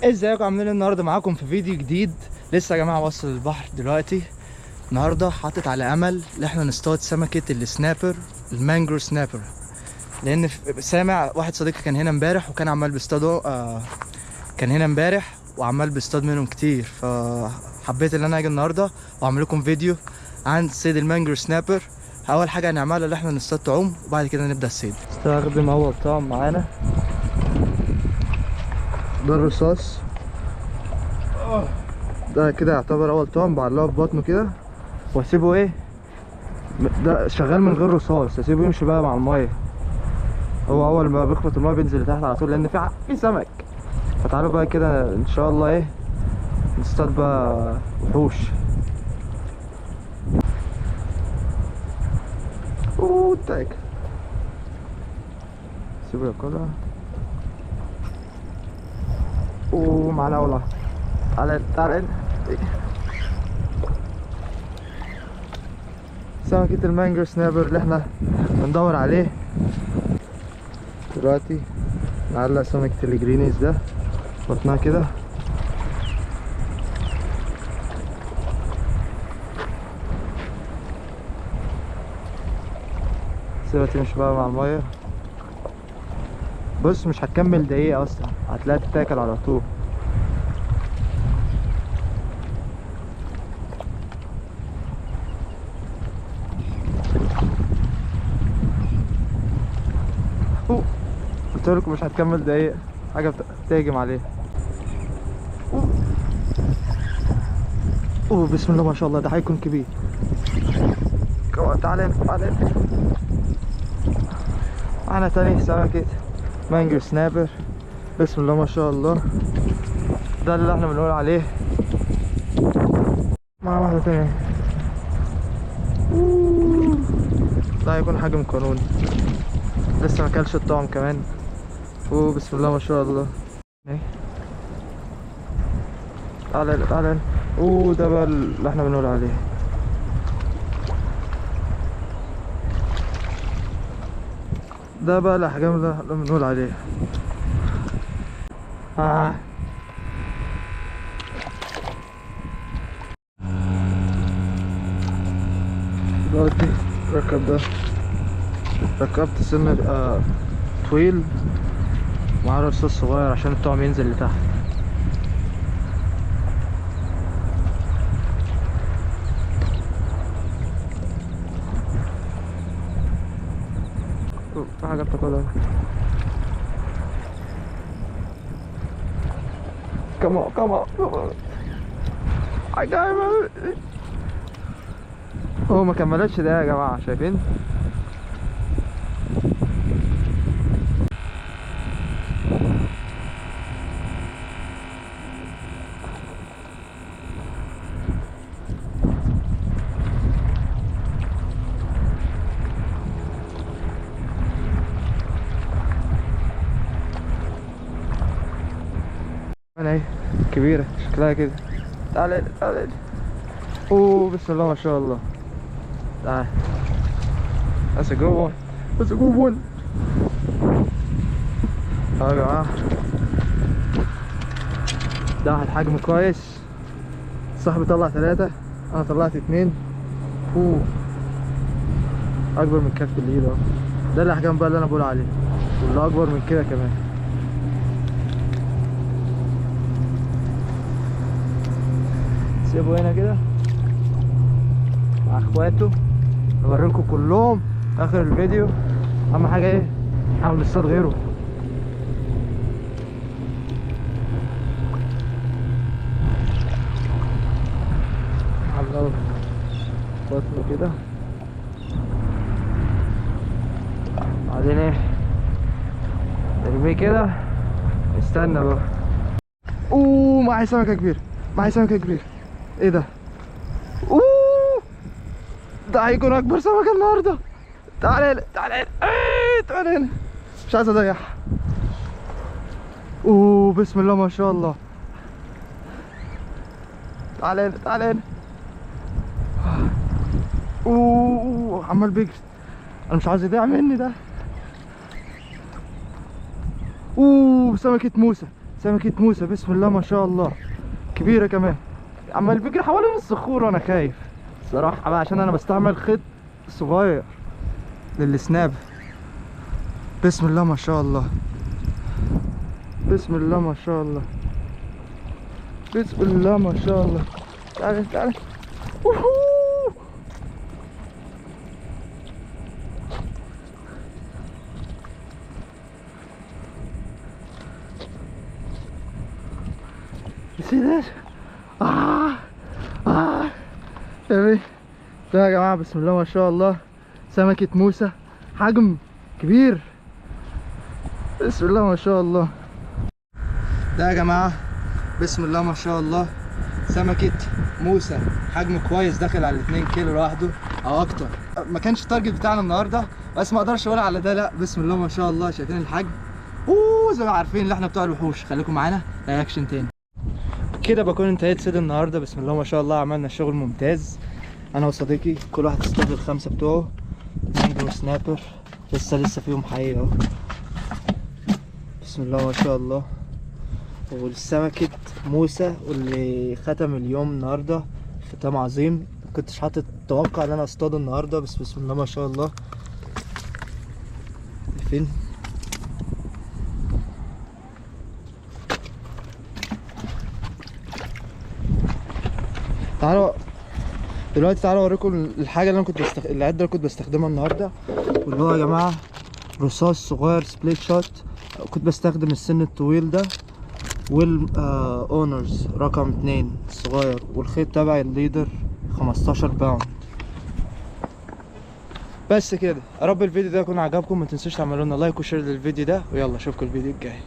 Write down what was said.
ازيكم عاملين ايه النهارده؟ معاكم في فيديو جديد. لسه يا جماعة واصل البحر دلوقتي. النهارده حاطط على امل ان احنا نصطاد سمكة ال snapper، ال mangrove snapper، لان سامع واحد صديقي كان هنا امبارح وكان عمال بيصطاده. كان هنا امبارح وعمال بيصطاد منهم كتير، فحبيت ان انا اجي النهارده واعمل لكم فيديو عن صيد ال mangrove snapper. اول حاجة هنعملها ان احنا نصطاد طعوم وبعد كده نبدا الصيد. استخدم اول طعم معانا، ده الرصاص ده كده يعتبر اول طعم. بعلقه في بطنه كده واسيبه، ايه ده شغال من غير رصاص، اسيبه يمشي بقى مع المية. هو اول ما بيخبط المية بينزل لتحت على طول لان في سمك. فتعالوا بقى كده ان شاء الله ايه نصطاد بقى وحوش. اوه تاك، سيبه ياكلها. ومعانا اول واحدة. تعالى تعالى، سمكة ال mangrove snapper اللي احنا بندور عليه دلوقتي. نعلق سمكة ال greenies ده بطنها كده. سيبها تمشي بقى مع المية. بص مش هتكمل دقيقة اصلا، هتلاقيها تتاكل على طول. قلت لكم مش هتكمل دقيقة، حاجة بتهجم عليه. اوه بسم الله ما شاء الله، ده هيكون كبير. تعالى تعالى، معانا تاني سمكة mangrove snapper. بسم الله ما شاء الله، ده اللي احنا بنقول عليه. معانا واحدة تانية. ده هيكون حجم قانوني، لسه ما كلش الطعم كمان. اوه بسم الله ما شاء الله. تعالى تعالى، اوه ده بقى اللي احنا بنقول عليه. ده بقى الاحجام اللي احنا بنقول عليه. دلوقتي ركب ده، ركبت سن طويل مع رصاص صغير عشان الطعم ينزل لتحت. في حاجة بتاكلها. Come on, come on, come on. I got him. هو ما كملتش ده يا جماعة، شايفين؟ اهي كبيرة شكلها كده. تعالى تعالى، اوه بسم الله ما شاء الله. تعالى، that's a good one, that's a good one. اهو يا جماعة ده واحد حجم كويس. صاحبي طلع 3، انا طلعت 2. اوه اكبر من كف الايد اهو. ده الاحجام بقى اللي انا بقول عليه، واللي اكبر من كده كمان. سيبه هنا كده مع اخواته، نوريلكم كلهم اخر الفيديو. اهم حاجة ايه، نحاول نصطاد غيره. على بطنه كده، بعدين ايه نرميه كده. استنى بقى. اوه معايا سمكة كبيرة، معايا سمكة كبيرة. ايه ده؟ اوه ده هيكون اكبر سمكة النهارده. تعالى هنا تعالى هنا، ايه تعالى هنا، مش عايز اضيعها. اوه بسم الله ما شاء الله. تعالى هنا تعالى هنا. اوه عمال بيجري، انا مش عايز يضيع مني ده. اوه سمكة موسى، سمكة موسى، بسم الله ما شاء الله، كبيرة كمان. عمال بيجري حوالين الصخور وانا خايف الصراحة بقى، عشان انا بستعمل خيط صغير لل snap. بسم الله ما شاء الله، بسم الله ما شاء الله، بسم الله ما شاء الله. تعالى تعالى. You see this? ده يا جماعة بسم الله ما شاء الله سمكة موسى، حجم كبير، بسم الله ما شاء الله. ده يا جماعة بسم الله ما شاء الله سمكة موسى، حجم كويس، داخل على 2 كيلو لوحده او اكتر. ما كانش ال target بتاعنا النهارده، بس ما اقدرش اقول على ده لا. بسم الله ما شاء الله، شايفين الحجم؟ اوه زي ما عارفين ان احنا بتوع الوحوش. خليكم معانا reaction تاني. كده بكون انتهيت صيد النهارده، بسم الله ما شاء الله عملنا شغل ممتاز انا وصديقي، كل واحد اصطاد الخمسة بتوعه. mangrove snapper لسه فيهم حقيقة اهو، بسم الله ما شاء الله. والسمكة موسى واللي ختم اليوم النهارده ختام عظيم، ما كنتش حاطط توقع ان انا اصطاد النهارده، بس بسم الله ما شاء الله. فين؟ تعالوا دلوقتي، تعالوا اوريكم الحاجة اللي انا كنت العدة اللي كنت بستخدمها النهارده، واللي هو يا جماعة رصاص صغير split shot. كنت بستخدم السن الطويل ده وال Owner's رقم 2 الصغير، والخيط تبع ال leader 15 pound. بس كده، يا رب الفيديو ده يكون عجبكم، ما تنسوش تعملوا لنا like و share للفيديو ده، ويلا اشوفكم الفيديو الجاي.